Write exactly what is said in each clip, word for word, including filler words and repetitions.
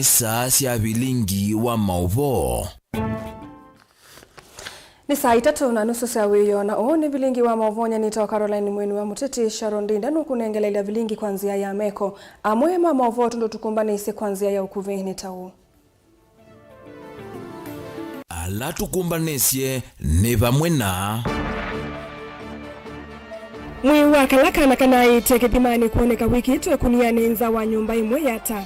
Saa sya vilingi wa maũvoo. Nĩ saa itatũ na nusu sya wĩoo, na ũũ nĩ vilingi wa maũvoo ũnyanĩtwe wa Caroline Mweni wa Mũteti, Sharon Ndinda nũkũnengeleelya vilingi kwa nzĩa ya meko. Amwe ma maũvoo tũndũ tũkũmbanĩsye kwa nzĩa ya ũkuvĩ nĩ ta ũũ. Ala tũkũmbanĩsye nĩ vamwe na. Mwĩĩ wa kala kana kanaĩte kĩthimanĩ kwoneka wĩkĩtwe kũnianĩ nza wa nyũmba ĩmwe ya ata.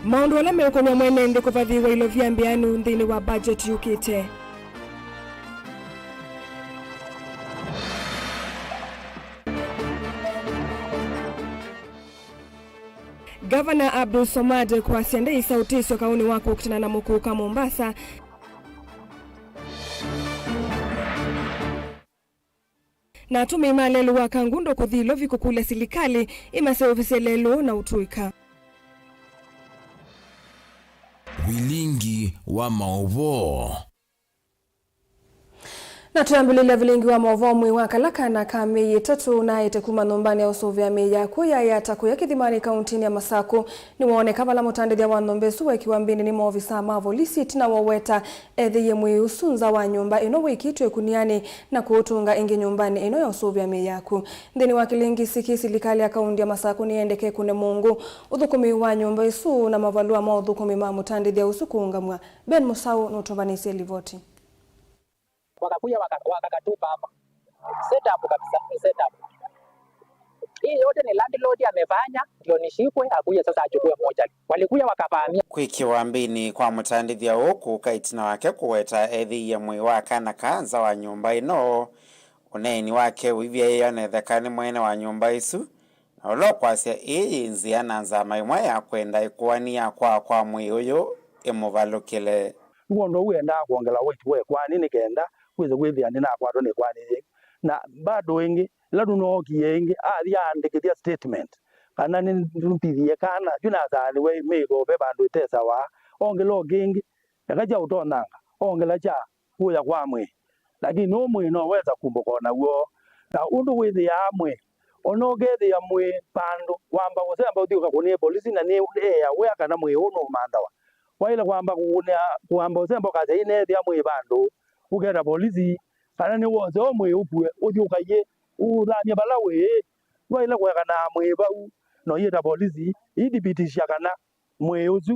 Maũndũ ala meũkonya mwene nthĩ kũvathĩĩwa ilovia mbĩanu nthĩnĩ wa budget yũkĩte. Gavana Abdul Somad kwasya ndĩsa ũtĩsyo kaũnĩ wa kũkitana na mũkũka Mombasa. Na atũmĩi ma lelũ wa Kangundo kũthi Ilovi kũkũlya silikalĩ ĩmaseũvĩsye lelũ na ũtũĩka. Vilingi wa maũvoo. Na twĩambĩlĩlya vilingi wa maũvoo, mwĩĩ wa kala kana ka mĩĩ ĩtatũ ũnaĩte kuma nyũmbanĩ ya ũsũvĩa mĩĩ ya kw'o ya Yatta kũya Kĩthimanĩ kaũntĩnĩ ya Masakũ nĩwooneka vala mũtandĩthya wa nyũmba ĩsu wekiwa mbĩnĩ nĩ maovisaa ma volisi ĩtina wa ũweta ethĩie mwĩĩ ũsu nza wa nyũmba ĩno wĩkĩtwe ĩkunianĩ na kũũtũnga ĩngĩ nyũmbanĩ ĩno ya ũsũvĩa mĩĩ ya kw'o. Nthĩnĩ wa kĩlingisi kĩĩ, silikalĩ ya kaũntĩ ya Masakũ nĩyendeke ĩkũne mũngũ ũthũkũmi wa nyũmba ĩsu na mavalũa ma ũthũkũmi ma mũtandĩthya ũsu kũũngamw'a. Ben Mũsaũ nũtũvanĩsye livoti. Wakakuja waka-, wakakatupa hapa. Set up kabisa, ni set up. Hii yote ni landlord amefanya, ndio nishikwe, akuje sasa achukue moja. Walikuja wakavamia. Kwĩkĩwa mbĩnĩ kwa mũtandĩthya ũũ kũka ĩtina wake kũweta ethĩie mwĩĩ wa kana ka nza wa nyũmba ĩno. Ũneeni wake ũivyaĩĩa na ĩtheka nĩ mwene wa nyũmba ĩsu, na ũla ũkwasya ĩĩ yĩ nzĩa na nzama ĩmwe ya kwenda ĩkũani ya kwaa kwa mwĩĩ ũyũ ĩmũvalũkĩle. Nĩ kwondũ ũu endaa kwongela weight wa ĩkũani nĩ kenda wĩse kwĩthĩa ndĩnakwatwa nĩ ĩkũani yĩngĩ. Na bado ĩngĩ, ĩla tũnookie ĩngĩ, athi aandĩkĩthya statement kana nĩnũtithie kana yu nasaanĩwe mĩko ve vandũ ĩtesawa, ongela o kĩngĩ, eka kya ũtonyanga, ongela kya kũya kwa mwĩĩ, lakini ũũ mwĩĩ no wesa kumbũka o naw'o. Na ũndũ wĩthĩaa mwĩĩ, o na ũkethĩa mwĩĩ vandũ, wamba kũsemba ũthi ũkakũnĩe polisi na nĩ ea wĩa kana mwĩĩ ũũ nũũmanthawa. Waĩle kwamba kũkũnĩa, kwamba ũsemba ũkasya, "Ĩ neethĩa mwĩĩ vandũ," ũketa polisi, kana nĩwose o mwĩĩ ũkue, ũthi ũkaiye, ũũthamye vala wĩĩ. Ndwaĩle kũekanaa mwĩĩ vau na ũyĩta polisi ĩithibitisya kana mwĩĩ ũsu,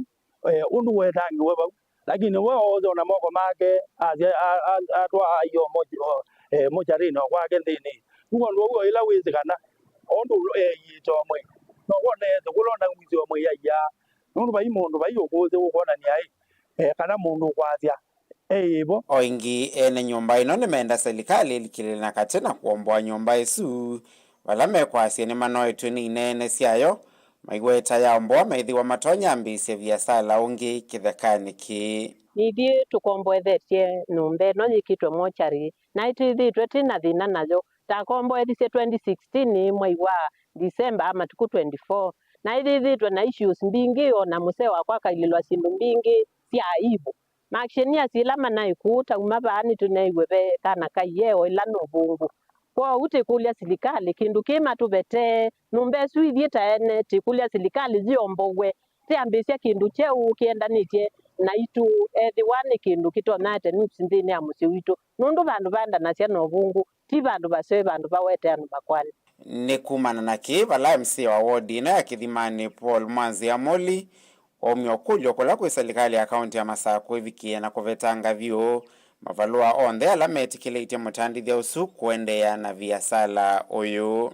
eh, ũndũ wetangiwe vau. Lakini we oosa o na moko make, asya, a-, a-, atwaa aio moch-, o, eh, mocharinĩ o kwake nthĩnĩ. Nĩ kwondũ ũu o ĩla wĩsĩ kana o ũndũ eĩĩte o mwĩĩ, no wone ethĩ kũla ũnaumĩsye o mwĩĩ aiaa. Nũndũ vai mũndũ vai ũkũsĩ ũkwonany'a ĩ, eh, kana mũndũ ũkwasya, eĩ vo. O ĩngĩ, ene nyũmba ĩno nĩmenda silikalĩ ĩlikĩlĩle na katĩ na kũomboa nyũmba ĩsu, vala mekwasya nĩmanoetw'e nĩ ineene syayo, maiweta yaomboa methĩwa matonya ambĩĩsya viasala ũngĩ kĩthekanĩ kĩĩ. Nithyĩ tũkomboethetye nyũmba ĩno yĩkĩtwe mochari, na ĩtĩthĩtwe twĩ na thĩna nayo. Takomboethisye twenty sixteen mwei wa December matukũ twenty-four, na ĩthĩthĩtwe na issues mbingĩ, o na mũsee wakwa akailĩlwa syĩndũ mbingĩ sya aibu. Maauctioneers ĩla manaĩ kũu tauma vaa nĩtũneeiwe ve kana kaiee o ĩla nũvũngũ. Kwoou tĩkũlya silikalĩ kĩndũ kĩĩ matũvetee, nyũmba ĩsu ithyĩ ta ene, tĩkũlya silikalĩ yĩombowe, yambĩĩsya kĩndũ kyeũ kĩendanĩtye naitũ, ethĩwa nĩ kĩndũ kĩtonyaete nuksi nthĩnĩ ya mũsyĩ witũ, nũndũ vandũ vaendanasya na ũvũngũ ti vandũ vaseo, vandũ vawete andũ makwani. Nĩ kumana na kĩĩ vala M C A wa ward ĩno ya Kĩthimanĩ, Paul Mwanzĩa Moli, waumya ũkũlyo kũla kwĩ silikalĩ ya kaũntĩ ya Masakũ ĩvikĩe na kũvetanga vyũ mavalũa onthe ala metĩkĩlĩtye mũtandĩthya ũsu kũendeea na viasala ũyũ.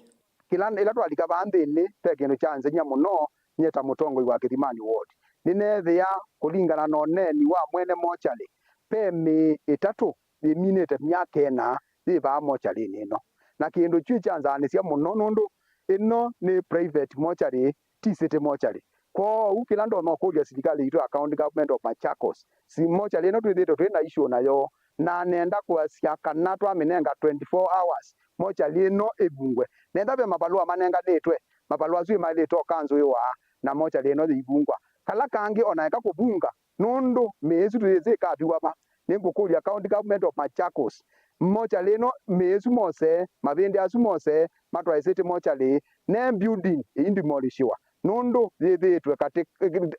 Kĩla, ĩla twalika vaa nthĩnĩ, ve kĩndũ kyanzeng'ya mũno nyie ta mũtongoi wa Kĩthimanĩ ward. Nĩneethĩa, kũlingana na ũneeni wa mwene mochari, ve mĩĩ ĩtatũ yĩminĩte myaka ĩna yĩ vaa mocharinĩ ĩno. Na kĩndũ kyu kyanzaanĩsya mũno nũndũ ĩno nĩ private mochari, ti city mochari. Kwoou kĩla ndonya ũkũlya silikalĩ yitũ ya County Government of Machakos, si mochari ĩno twĩthĩĩtwe twĩ na issue nayo, na nenda kũasya kana twamĩnenga twenty-four hours mochari ĩno ĩvungwe. Nenda ve mavalũa manenganĩtwe, mavalũa asu ĩmaĩlĩte o kanzũĩwa na mochari ĩno yĩivungwa. Kala kangĩ, o na eka kũvunga, nũndũ mĩĩ ĩsu tũyĩsĩ ĩkaviwa va. Nĩngũkũlya County Government of Machakos, Mochari ĩno, mĩĩ ĩsu mose, mavĩndĩ asu mose, matwaĩsĩtye mochari, ne building ĩindemolishiwa, nũndũ yĩthĩĩtwe katĩ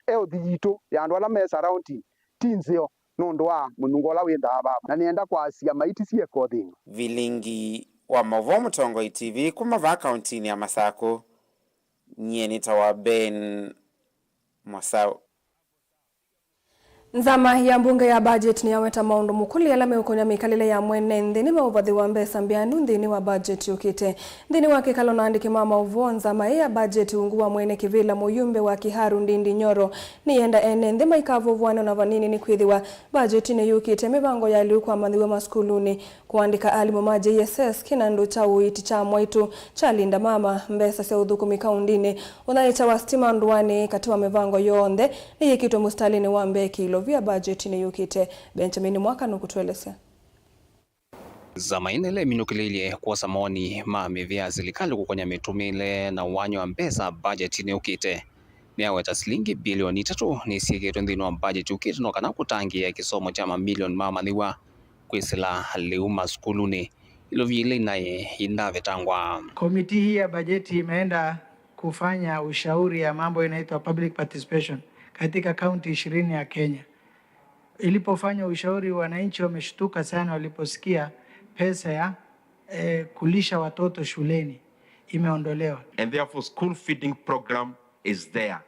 health yitũ ya andũ ala me surrounding ti nzeo nũndũ wa mũnungo ũla wĩthaa vaa, na nĩenda kwasya maiti sieka ũthĩny'o. Vilingi wa maũvoo Mũtongoi T V kuma vaa kauntinĩ ya Masakũ, nyie nĩtawa Ben Mwasaũ. Nzama ya mbunge ya budget nĩyaweta maũndũ mũkũlĩ ala meũkonya mĩkalĩle ya mwene nthĩ nĩmeũvathĩwa mbesa mbyanũ nthĩnĩ wa budget yũkĩte. Nthĩnĩ wa kĩkalo na andĩki ma maũvoo, nzama ĩĩ ya budget ungu wa mwene kĩvĩla mũyumbe wa Kiharu Ndindi Nyoro nĩyenda ene nthĩ maikavũvũane ona vanini nĩkwĩthĩwa budgetinĩ yũkĩte mĩvango ya lĩu kwa amanyĩw'a masukulunĩ, kũandĩka alimũ ma J S S, kĩnandũ kya ũiiti kya mwaitũ kya Linda Mama, mbesa sya ũthũkũmi kaundinĩ, ũnyaĩĩkya wa sitima ndũanĩ, katĩ wa mĩvango yonthe nĩyĩkĩtwe mũsitalĩnĩ wa mbee kĩilovia mbajetinĩ yũkĩte. Benjamin Mwaka nũkũtũelesya. Nzama ĩno ĩla ĩminũkĩlĩilye kwosa mawoni ma mĩvĩa ya silikalĩ kũkonya mĩtũmĩĩle na ũany'o wa mbesa mbajetinĩ yũkĩte, nĩyaweta silingi bilioni itatũ nĩsyĩkĩtwe nthĩnĩ wa mbajeti yũkĩte no kana kũtangĩĩa kĩsomo kya mamilioni ma amanyĩw'a kwĩsĩla lĩu masukulunĩ. Ilovia ila inaĩ indavetangwa. Komiti hii ya bajeti imeenda kufanya ushauri ya mambo inaitwa public participation katika kaunti ishirini ya Kenya. Ilipofanya ushauri, wananchi wameshtuka sana waliposikia pesa ya, eh, kulisha watoto shuleni imeondolewa. And therefore school feeding program is there.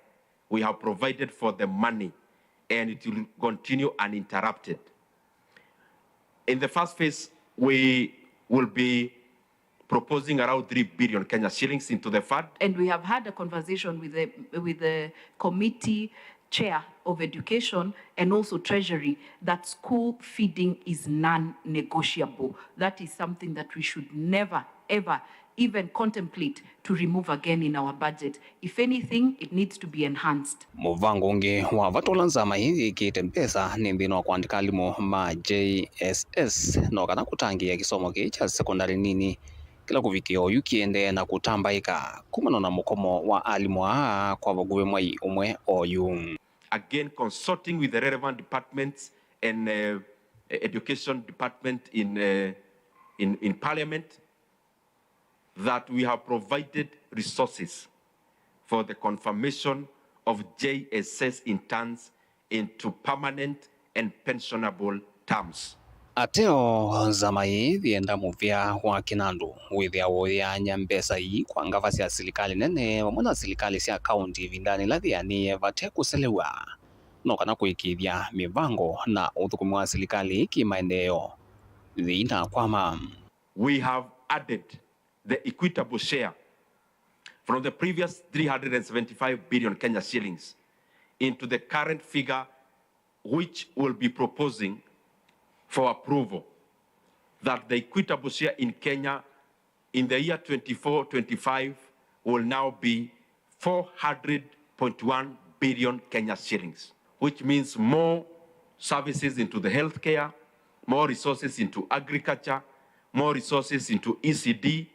We have provided for the money and it will continue uninterrupted. In the first phase, we will be proposing around three billion Kenya shillings into the fund. And we have had a conversation with the, with the committee chair of education and also treasury that school feeding is non-negotiable. That is something that we should never, ever even contemplate to remove again in our budget. If anything, it needs to be enhanced. Mũvango ũngĩ wa vata ũla nzama ĩĩ yĩkĩĩte mbesa nĩ nthĩnĩ wa kũandĩka alimũ ma J S S no kana kũtangĩĩa kĩsomo kĩĩ kya sekondalĩ nini, kĩla kũvikĩa oyu kĩendee na kũtambaĩka kumana na mũkomo wa alimũ aa kwa vakuvĩ mwai ũmwe oyu. Again, consulting with the relevant departments and, uh, education department in, uh, in, in parliament, that we have provided resources for the confirmation of J S S interns into permanent and pensionable terms. Ateo, nzama ĩĩ yĩenda mũvĩa wa kĩnandũ wĩthĩawa ũyĩany'a mbesa ii kwa ngava sya silikalĩ nene vamwe na silikalĩ sya kaunti ĩvindanĩ ĩla yĩanĩe vate kũselew'a, no kana kũĩkĩĩthya mĩvango na ũthũkũmi wa silikalĩ kĩ maendeeo yĩinakwama. We have added the equitable share from the previous three hundred and seventy-five billion Kenya shillings into the current figure, which will be proposing for approval, that the equitable share in Kenya in the year twenty-four twenty-five will now be four hundred point one billion Kenya shillings, which means more services into the healthcare, more resources into agriculture, more resources into E C D,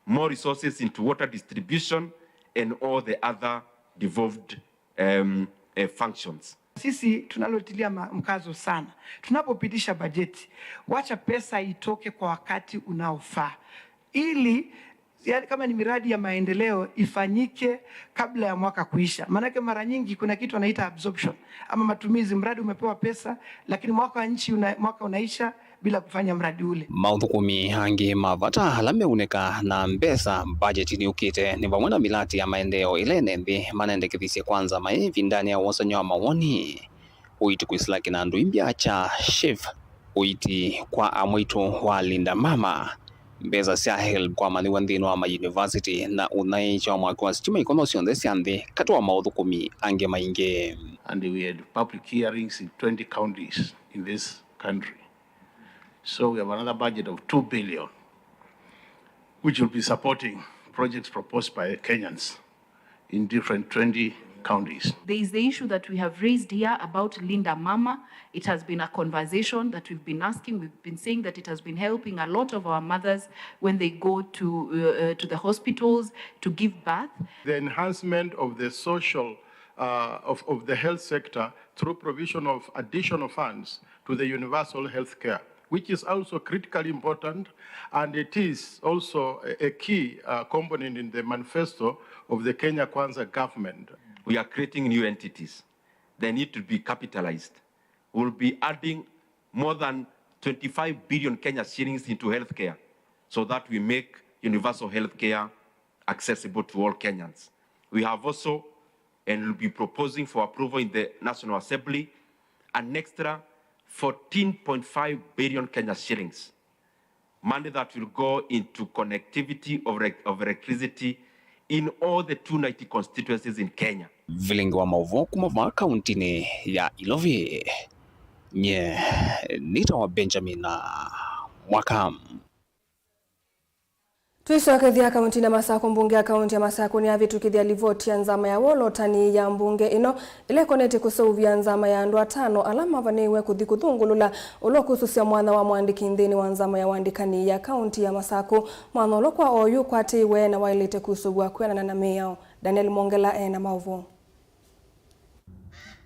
more resources into water distribution and all the other devolved, um, uh, functions. Sisi tunalotilia ma-, mkazo sana tunapopitisha bajeti, wacha pesa itoke kwa wakati unaofaa ili, yaani, kama ni miradi ya maendeleo ifanyike kabla ya mwaka kuisha. Maanake mara nyingi kuna kitu wanaita absorption ama matumizi, mradi umepewa pesa lakini mwaka wa nchi una-, mwaka unaisha bila kufanya mradi ule. Maũthũkũmi angĩ ma vata ala meũnĩka na mbesa mbajetinĩ yũkĩte nĩ vamwe na milati ya maendeeo ĩla ene nthĩ manendekethisye kwa nzama ĩvindanĩ ya wosany'a wa mawoni, ũiiti kwĩsĩla kĩnandũ imbya kya SHIF, ũiiti kwa amwaitũ wa Linda Mama, mbesa sya HELB kwa amanyĩw'a nthĩnĩ wa mayunivasiti, na ũnyaĩĩkya wa mwaki wa sitima ikono syonthe sya nthĩ, katĩ wa maũthũkũmi angĩ maingĩ. And we had public hearings in twenty counties in this country. So we have another budget of two billion, which will be supporting projects proposed by Kenyans in different twenty counties. There is the issue that we have raised here about Linda Mama. It has been a conversation that we've been asking. We've been saying that it has been helping a lot of our mothers when they go to, uh, uh, to the hospitals to give birth. The enhancement of the social, uh, of, of the health sector through provision of additional funds to the universal health care which is also critically important, and it is also a, a key, uh, component in the manifesto of the Kenya Kwanza government. We are creating new entities. They need to be capitalized. We'll be adding more than twenty-five billion Kenya shillings into healthcare so that we make universal healthcare accessible to all Kenyans. We have also, and will be proposing for approval in the National Assembly, an extra fourteen point five billion Kenya shillings, money that will go into connectivity of, rec- of electricity in all the two ninety constituencies in Kenya. Vilingi wa maũvoo kuma vaa kauntinĩ ya Ilovi. Nye nĩtawa Benjamin Mwaka. Twĩsokethya kauntinĩ ya Masakũ, mbunge ya kaunti ya Masakũ nĩyavĩtũkĩthya livoti ya nzama ya wolotani ya mbunge ĩno, ĩla ĩkonetye kũseũvya nzama ya andũ atano ala mavanĩiwe kũthi kũthũngũlũla ũla ũkusũsya mwanya wa mũandĩki nthĩnĩ wa nzama ya ũandĩkani ya kaunti ya Masakũ. Mwanya ũla kwa oyu ũkwatĩiwe na waĩlĩte kusũvw'a kwĩanana na mĩao. Daniel Mwongela e na maũvoo.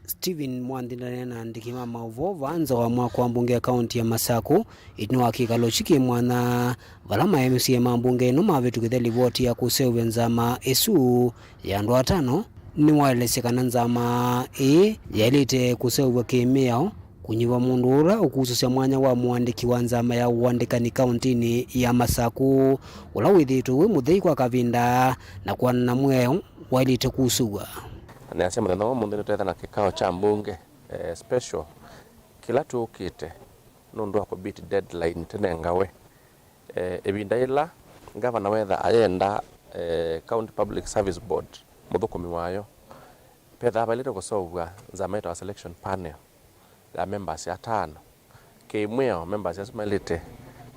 Stephen Mwanthi ndaneena na andĩki ma maũvoo vaa nza wa mwako wa mbunge ya kaunti ya Masakũ ĩtina wa kĩkalo kĩ mwanya, vala ma M C A ma mbunge ĩno mavĩtũkĩthya livoti ya kũseũvya nzama ĩsu ya andũ atano. Nĩwaelesya kana nzama ĩĩ yaĩlĩte kũseũvw'a kĩ-mĩao, kũnyivwa mũndũ ũla ũkusũsya mwanya wa mũandĩki wa nzama ya ũandĩkani kauntinĩ ya Masakũ, ũla wĩthĩĩtwe wĩ mũthei kwa kavinda, na kũanana mwĩao waĩlĩte kusũw'a. Na nĩasya mũthenya wa ũmũnthĩ nĩtwetha na kĩkao kya mbunge, eh, special, kĩla tũkĩte nũndũ wa kũbeat deadline tũnengawe. Eh, ĩvinda yĩla ngavana wetha ayenda, eh, County Public Service Board mũthũkũmi wayo, pethaa vaĩlĩte kũseũvw'a nzama yĩtawa selection panel ya members atano. Kĩmwĩao, members asu maĩlĩte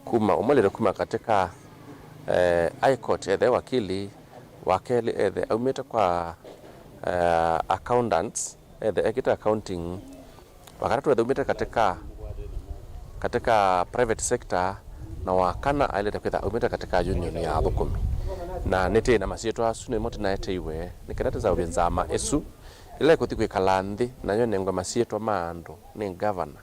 kuma, ũmwe aĩlĩte kuma katika, eh, High Court, ethe wakili, wa kelĩ ethe aumĩte kwa, eh, accountants, ethe ekĩte accounting, wa katatũ ethe aumĩte katika, katika private sector, na wa kana aĩlĩte kwĩtha aumĩte katika union ya athũkũmi. Na nĩtĩ na masyĩtwa asu nĩmo tĩnaeteiwe nĩ kenda tĩseũvye nzama ĩsu ĩla ĩkũthi kwĩkala nthĩ, nayo ĩnengwe masyĩtwa ma andũ nĩ ngavana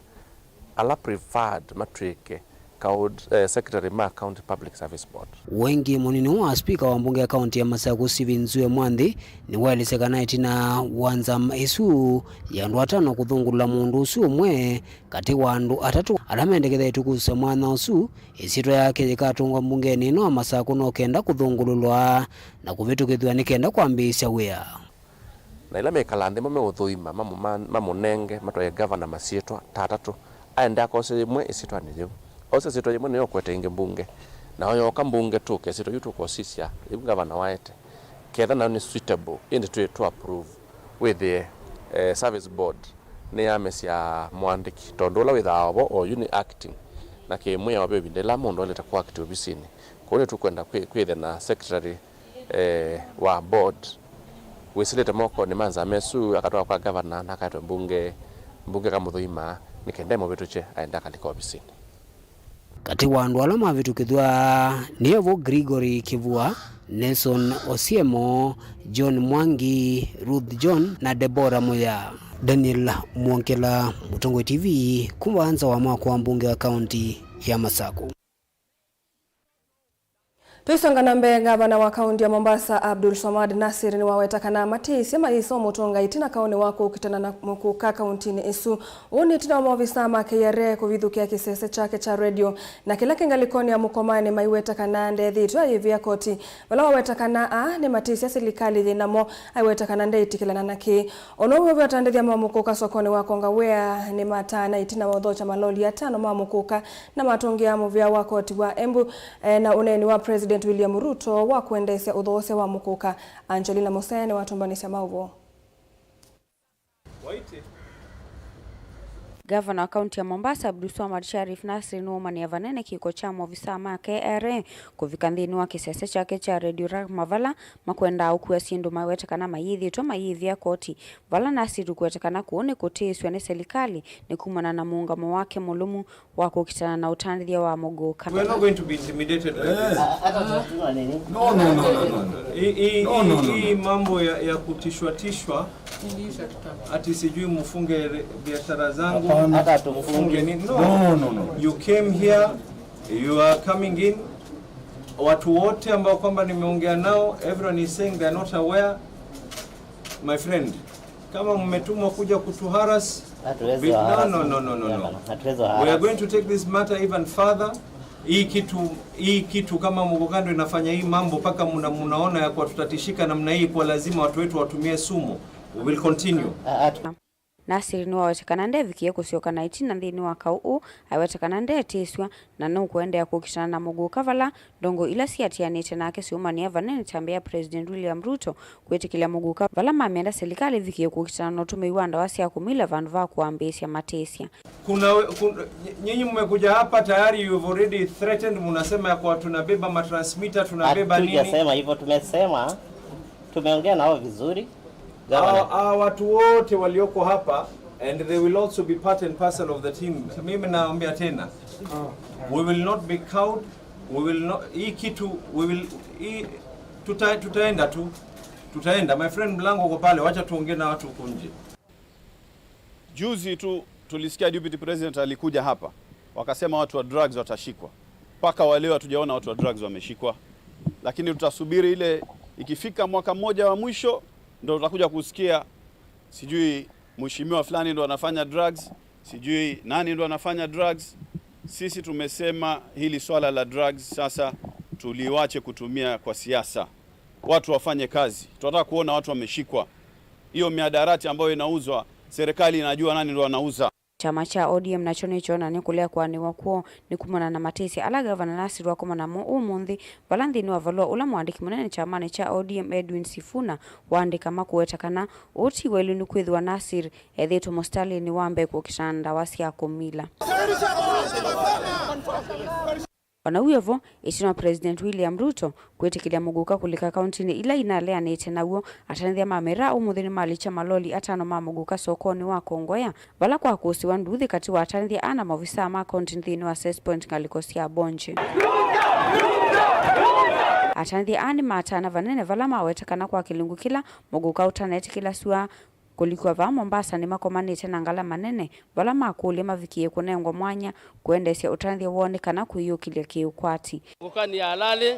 ala preferred matw'ĩke kaũd-, eh, secretary ma County Public Service Board. Wengĩ mũnini wa spika wa mbunge ya kaunti ya Masakũ, Stephen Nzue Mwanthi, nĩwaelesya kana ĩtina wa nzama ĩsu ya andũ atano kũthũngũlũla mũndũ ũsu ũmwe katĩ wa andũ atatũ ala mendekethetw'e kũsũsya mwanya ũsu, ĩsyĩtwa yake yĩkatũngwa mbungenĩ ĩno ya Masakũ no kenda kũthũngũlũlwa na kũvĩtũkĩthw'a nĩ kenda kwambĩĩsya wĩa. Na ĩla mekala nthĩ mo meũthũima, mamũ-, ma-, mamũnenge, matwaĩe ngavana masyĩtwa ta atatũ, aende akose yĩmwe ĩsyĩtwanĩ yĩu. Ose ĩsyĩtwa yĩmwe nĩyo ũkwete ĩngĩ mbunge, na oyooka mbunge tũke ĩsyĩtwa yĩu tũkosisya yĩu ngavana waete, ketha nayo nĩ suitable, ĩndĩ twĩ tũ approve, wĩthĩe, eh, service board nĩyamesya mũandĩki, tondũ ũla wĩthaa ovo oyu nĩ acting, na kĩmwĩao ve ĩvinda ĩla mũndũ aĩlĩte kũact ovisinĩ. Kwoou nĩtũkwenda kwĩ-, kwĩthĩa na secretary, eh, wa board wĩsĩlĩte mokonĩ ma nzama ĩsu, akatwaa kwa ngavana na akaetwe mbunge, mbunge kamũthũima nĩ kenda ĩmũvĩtũkye aende akalika ovisinĩ. Katĩ wa andũ ala mavĩtũkĩthw'a nĩ vo Gregory Kĩvua, Nelson Osiemo, John Mwangi, Ruth John na Deborah Mũya. Daniel Mwongela, Mũtongoi T V, kuma nza wa mwako wa mbunge wa kaunti ya Masakũ. Twĩsonga na mbee, ngavana wa kaunti ya Mombasa, Abdul Swamad Nasir, nĩwaweta kana matiĩsya mayĩsa ũmũtũnga ĩtina kaũnĩ wa kũkitana na mũkũka kauntinĩ ĩsu. Ũũ nĩ ĩtina wa maovisaa ma K R A kũvithũkĩa kĩsese kyake kya redio, na kĩla kĩ ngalĩkonĩ ya mũkomanĩ maiweta kana ndethĩĩtwe ayĩvĩa koti. Vala waweta kana aa nĩmatĩsya silikalĩ yĩ namo, aiweta kana ndeĩtĩkĩlana na kĩĩ. Ona ũu wĩ atandĩthya ma mũkũka sokonĩ wa Kongawea nĩmataana ĩtina wa ũthokya maloli atano ma mũkũka na matũngĩa mũvĩa wa koti wa Embu, eh, na ũneeni wa President William Ruto wa kwendeesya ũthoosya wa mũkũka. Angelina Musee nĩwatũmbanĩsya maũvoo. Gavana wa kaunti ya Mombasa, Abdulswamad Sharif Nasir, nĩwaumanĩa vanene kĩko kya maovisaa ma K R A kũvika nthĩnĩ wa kĩsese kyake kya Radio Rahma, vala makwendaa ũkua syĩndũ mawete kana mayĩthĩtwe mayĩvĩa koti, vala Nasir ũkwete kana kũu nĩ kũtĩĩsw'a nĩ silikalĩ nĩ kumana na mũũngamo wake mũlũmu wa kũkitana na ũtandĩthya wa mũgũka. We're not going to be intimidated by this. No, no, no, no, no. Hii, hii, No, no, hii, no, hii no. mambo ya, ya kutishwa tishwa, ati sijui mfunge re-, biashara zangu, Hata tufunge. Mfunge nini? No, no, no, no. You came here, you are coming in. Watu wote ambao kwamba nimeongea nao, everyone is saying they are not aware. My friend, kama mmetumwa kuja kutuharas, hatuwezi no, no, no, no, no, no. Hatuwezi. We are going to take this matter even further. Hii kitu, hii kitu kama Muguka ndo inafanya hii mambo mpaka muna-, munaona ya kuwa tutatishika namna hii, kwa lazima watu wetu watumie sumu. We will continue. Nasir nĩwaweta kana ndevikie kũsyoka na ĩtina nthĩnĩ wa kaũ ũũ, aweta kana ndeetĩsw'a na nũkũendeea kũkitana na Muguka vala ndongoi ila siatianĩte nake syũmanĩa vanene ta mbee ya President William Ruto kwĩtĩkĩlya Muguka vala mamenda silikalĩ ĩvikĩe kũkitana na ũtũmĩi wa ndawa sya kũmila vandũ va kũambĩĩsya matĩsya. Kuna, kuna, nyinyi mmekuja hapa tayari, you have already threatened, munasema ya kuwa tunabeba matransmitter, tunabeba nini? Hatujasema hivyo, tumesema tumeongea nao vizuri. Hawa, hawa watu wote walioko hapa, and they will also be part and parcel of the team. Mimi naambia tena, we will not be cowed, we will not, hii kitu, we will, hii, tuta-, tutaenda tu, tutaenda. My friend, mlango uko pale, wacha tuongee na watu huko nje. Juzi tu tulisikia Deputy President alikuja hapa, wakasema watu wa drugs watashikwa. Mpaka wa leo hatujaona watu wa drugs wameshikwa. Lakini tutasubiri ile ikifika mwaka mmoja wa mwisho, ndo tutakuja kusikia sijui mheshimiwa fulani ndo anafanya drugs, sijui nani ndo anafanya drugs. Sisi tumesema hili swala la drugs sasa tuliwache kutumia kwa siasa. Watu wafanye kazi. Tunataka kuona watu wameshikwa. Hiyo mihadarati ambayo inauzwa, serikali inajua nani ndo anauza. Kyama kya O D M nakyo nĩkyoonany'a kũlea kũanĩwa kwoo nĩ kumana na matĩsya ala Gavana Nasir wakoma namo ũmũnthĩ, vala nthĩnĩ wa valũa ũla mũandĩki mũnene kyamanĩ kya O D M Edwin Sifuna waandĩka makũweta kana ũũ ti waĩlu nĩkwĩthĩwa Nasir ethĩĩtwe mũsitalĩnĩ wa mbee kũkitana na ndawa sya kũmila. O na wĩ o vo, ĩtina wa President William Ruto kwĩtĩkĩlya Muguka kũlika kauntinĩ ila inaleanĩte naw'o, atanĩthya ma miraa ũmũnthĩ nĩmalikya maloli atano ma Muguka sokonĩ wa Kongoya, vala kwakũsĩwa nduuthĩ katĩ wa atanĩthya aa na maovisaa ma kaunti nthĩnĩ wa Ses Point ngalĩko sya Bonje. Atanĩthya aa nĩmatana vanene vala maweta kana kwa kĩlungu kĩla Muguka ũtanetĩkĩlasw'a kũlikwa vaa Mombasa nĩmakomanĩte na ngalama nene, vala makũlya mavikĩe kũnengwa mwanya kũendeesya ũtanĩthya woo nĩ kana kwĩyũkĩlya kĩ-ũkwati. Muguka ni halali,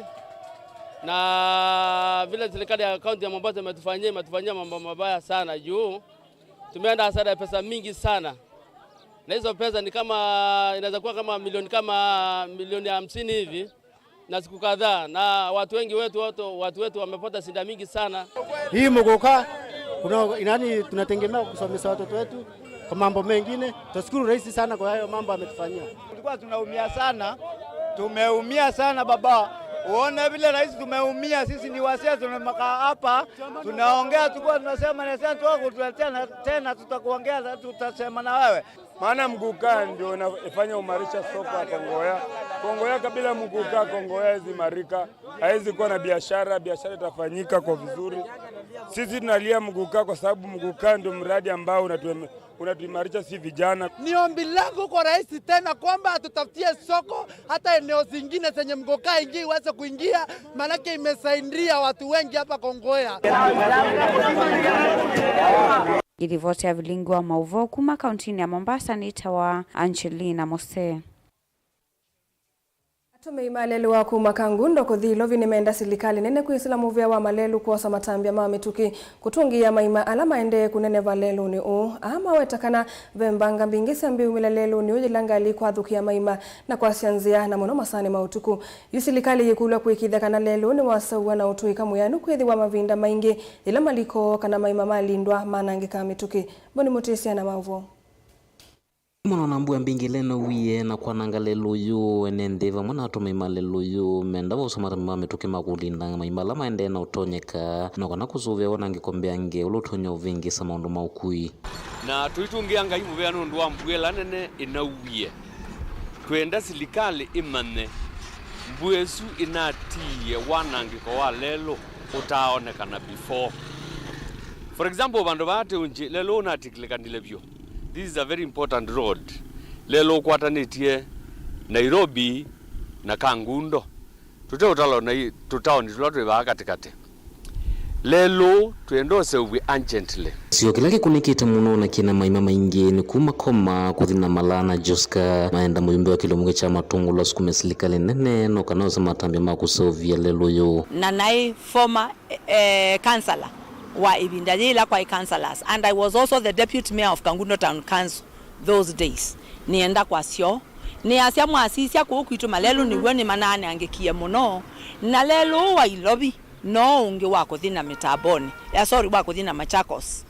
na vile serikali ya kaunti ya Mombasa imetufanyia, imetufanyia mambo mabaya sana juu tumeenda hasara ya pesa mingi sana, na hizo pesa ni kama, inaweza kuwa kama milioni, kama milioni hamsini hivi. Na siku kadhaa, na watu wengi wetu, watu, watu wetu wamepata shida mingi sana. Hii Muguka, kuna, inani, tunategemea kusomesha watoto wetu kwa mambo mengine. Tunashukuru rais sana kwa hayo mambo ametufanyia. Tulikuwa tunaumia sana, tumeumia sana baba. Uone vile rais tumeumia, sisi ni wazee tunakaa hapa, tunaongea, tulikuwa tunasema na sasa tuko tena, tena tutakuongea, tutasema na wewe. Maana Muguka ndio unafanya umarisha soko ya Kongoya. Kongoya kabila Muguka, Kongoya haiwezi imarika, haiwezi kuwa na biashara, biashara itafanyika kwa vizuri. Sisi tunalia Muguka kwa sababu Muguka ndio mradi ambao unatuem-, unatuimarisha si vijana. Ni ombi langu kwa rais tena kwamba atutafutie soko hata eneo zingine zenye Muguka ingi iweze kuingia, maanake imesaidia watu wengi hapa Kongoya. Ĩlivoti ya vilingi wa maũvoo kuma kauntinĩ ya Mombasa nĩtawa Angelina Mose. Atũmĩi ma lelũ wa kuma Kangundo kũthi Ilovi nĩmenda silikalĩ nene kwĩsĩla mũvĩa wa malelũ kwosa matambya ma mĩtũkĩ kũtũngĩĩa maima ala maendee kũneneva lelũnĩ ũũ. Aa maweta kana ve mbanga mbingĩ syambĩĩe umĩla lelũnĩ ũũ yĩla ngalĩ ikwathũkĩa maima na kwasya nzĩa, na mũno masaanĩ ma ũtukũ. Yu silikalĩ yĩkũlw'a kũĩkĩĩthya kana lelũ nĩwaseũvw'a na ũtũĩka mwĩanu kwĩthĩwa mavinda maingĩ yĩla maliko kana maima malindwa manangĩkaa mĩtũkĩ. Mboni Mũtĩsya na maũvoo. Mũno na mbua mbingĩ ĩla ĩnauwie na kwananga lelũ ũyũ, ene nthĩ vamwe na atũmĩi ma lelũ ũyũ menda vauswa matambya ma mĩtũkĩ ma kũlinda maima ala maendee na ũtonyeka, no kana kũsũvĩa wanangĩko mbeange ũla ũtonya ũvĩngĩsa maũndũ ma ũkui. Na tũitũngĩa Ngai mũvea nũndũ wa mbua ĩla nene ĩnauwie. Twenda silikalĩ ĩmanye mbua ĩsu ĩnatiie wanangĩko wa lelũ ũtaaonekana before. For example, vandũ vaa Teunji, lelũ ũnatikilĩkanile vyũ. This is a very important road. Lelũ ũkwatanĩtye Nairobi na Kangundo. Tũte ũtalo na i-, tũtaoni tũla twĩ vaa katĩkatĩ. Lelũ twĩenda ũseũvw'e urgently. Kĩsio kĩla kĩkunĩkĩte mũno na kĩna maima maingĩ nĩ kuma Koma kũthi na Malaa na Joska. Maenda mũyumbe wa kĩlungu kya Matũngũlũ asukume silikalĩ nene no kana ose matambya ma kũseũvya lelũ ũyũ. Na naĩ former, eh, councillor wa ĩvinda yĩla kwaĩ councillors, and I was also the deputy mayor of Kangundo Town Council those days. Nĩenda kwasya ũũ, nĩasya mwasisya kũu kwitũ malelũ nĩw'o nĩmanaanangĩkie mũno, na lelũ ũũ wa Ilovi no ũngĩ wa kũthi na Mĩtambonĩ, eh, sorry, wa kũthi na Machakos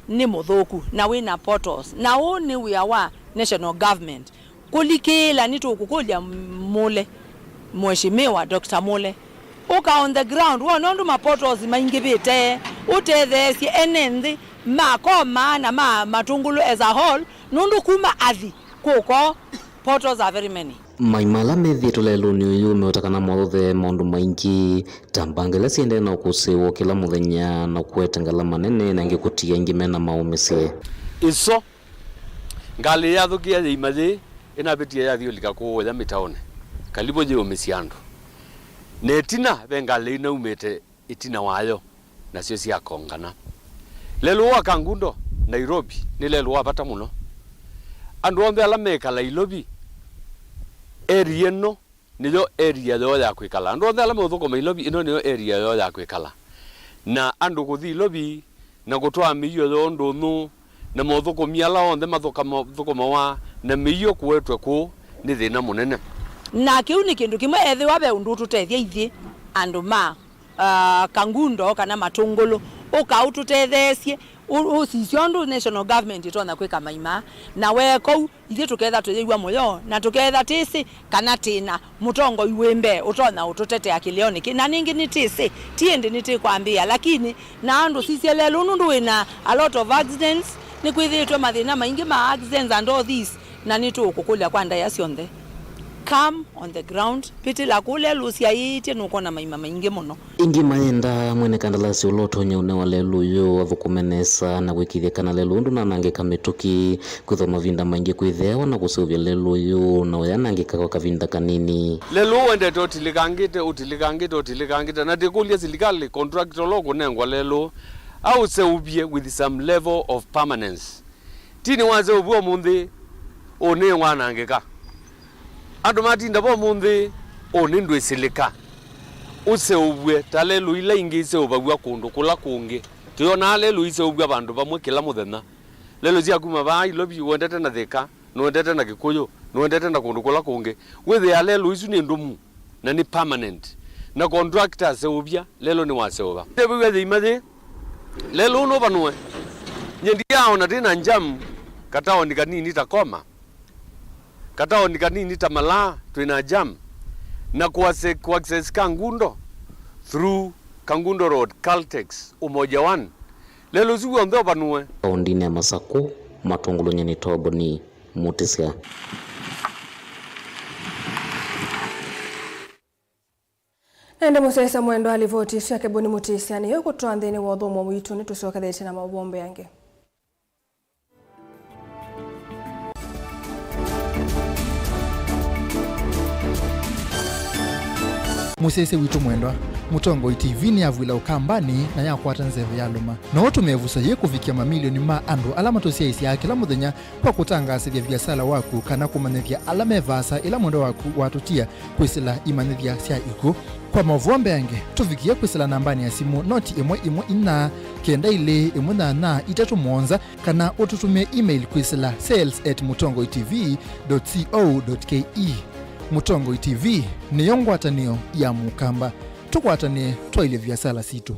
nĩ mũthũku na wĩ na potholes, na ũũ nĩ wĩa wa national government kũlikĩĩla. Nĩtũkũkũlya Mule, Mheshimiwa Doctor Mule, ũka on the ground wone ũndũ ma potholes maingĩvĩte, ũtetheesye ene nthĩ ma Koma na ma Matũngũlũ as a whole, nũndũ kuma athi kũko, potholes are very many. Maima ala methĩĩtwe lelũnĩ ũyũ meũta kana mothũthee maũndũ maingĩ, ta mbanga ila siendee na ũkũsĩĩwa kĩla mũthenya, na kũete ngalama nene, na ĩngĩ kũtia aingĩ mena maũmĩsye. Ĩso, ngalĩ yathũkĩe yĩima yĩĩ, ĩnavĩtie yathiũlika kũũya mĩtaũnĩ, kalivũ yĩũmĩsye andũ. Na ĩtina ve ngalĩ inaumĩte ĩtina wayo, nasyo syakongana. Lelũ wa Kangundo, Nairobi, nĩ lelũ wa vata mũno. Andũ onthe ala mekala Ilovi, area ĩno nĩyo area yoo ya kwĩkala. Andũ onthe ala meũthũkũma Ilovi, ĩno nĩyo area yoo ya kwĩkala. Na andũ kũthi Ilovi na kũtwaa mĩio yoo ndũnyũ, na mothũkũmi ala onthe mathũkama-, thũkũmawa na mĩio kũetwe kũũ nĩ thĩna mũnene. Na kĩu nĩ kĩndũ kĩmwe, ethĩwa ve ũndũ ũtũtethya ithyĩ andũ ma ah, Kangundo kana Matũngũlũ, ũka ũtũtetheesye, ũ-, ũsisye ũndũ national government ĩtonya kwĩka maima, na weeka ũu, ithyĩ tũketha tũyĩw'a mũyo, na tũketha tĩsĩ kana tĩna mũtongoi wĩ mbee ũtonya ũtũtetea kĩlĩonĩ kĩ. Na ningĩ nĩtĩsĩ, ti ĩndĩ nĩtĩkwambĩĩa, lakini na andũ sisye lelũ nũndũ wĩna a lot of accidents, nĩkwĩthĩĩtwe mathĩna maingĩ ma accidents and all this, na nĩtũũkũkũlya kwa ndaĩa syonthe. Come on the ground, pitĩla kũu lelũ ũsyaĩĩtye, nũkwona maima maingĩ mũno. Ĩngĩ mayenda mwene kandalasi ũla ũtonya ũnewa lelũ ũyũ athũkũme nesa na kwĩkĩĩthya kana lelũ ũũ ndũnanangĩka mĩtũkĩ, kwĩthwa mavinda maingĩ kwĩthĩawa na kũseũvya lelũ ũyũ na ũyanangĩka kwa kavinda kanini. Lelũ ũũ wendete ũtilĩkangĩte, ũtilĩkangĩte, ũtilĩkangĩte, na ndĩkũlya silikalĩ contract ũla ũkũnengwa lelũ aũseũvye with some level of permanence. Ti nĩwaseũvw'a ũmũnthĩ, ũnĩ wanangĩka. Andũ matinda vo ũmũnthĩ, ũnĩ ndwĩsĩlĩka. Ũseũvw'e ta lelũ ila ingĩ iseũvaw'a kũndũ kũla kũngĩ. Tũyonaa lelũ iseũvw'a vandũ vamwe kĩla mũthenya. Lelũ sya kuma vaa Ilovi, ũendete na Thĩka, nũendete na Kĩkũyũ, nũendete na kũndũ kũla kũngĩ. Wĩthĩaa lelũ isu nĩ ndũmu. Na nĩ permanent. Na contractor aseũvya, lelũ nĩwaseũva. Ndĩvĩw'a yĩima yĩ, lelũ ũũ nũvanũe. Nyie ndiaaona twĩ na jam kataoni kanini ta Koma, kataoni kanini ta Malaa twĩ na jam. Na kũase-, kũaccess Kangundo through Kangundo Road, Caltex, Umoja One. Lelũ ũsu w'onthe ũvanũe. Kaũndĩnĩ ya Masakũ, Matũngũlũ nyie nĩ Toboni Mũtĩsya. Na ĩndĩ mũsyaĩĩsya mwendwa, livoti ĩsu ya Keboni Mũtĩsya nĩyo ĩkũtwaa nthĩnĩ wa ũthũmũo witũ, nĩtũsyokethetye na maũvoo mbeange. Mũsyaĩĩsya witũ mwendwa, Mũtongoi T V nĩyavw'ĩla Ũkambanĩ na yakwata nzeve ya lũma. No ũtũme ĩvuso yĩĩ kũvikĩa mamilioni ma andũ ala matũsyaĩĩsyaa kĩla mũthenya kwa kũtangaasĩthya viasala waku kana kũmanyĩthya ala me vaasa ĩla mwendwa waku watũtia kwĩsĩla imanyĩthya sya ikw'ũ. Kwa maũvoo mbeange, tũvikĩe kwĩsĩla nambanĩ ya simũ noti ĩmwe ĩmwe inya kenda ilĩ ĩmwe nyanya itatũ mũonza, kana ũtũtũmĩe email kwĩsĩla sales at mũtongoi T V dot co dot K E. Mũtongoi T V nĩyo ngwatanĩo ya Mũkamba. Tũkwatanĩe twaĩlye viasala sitũ.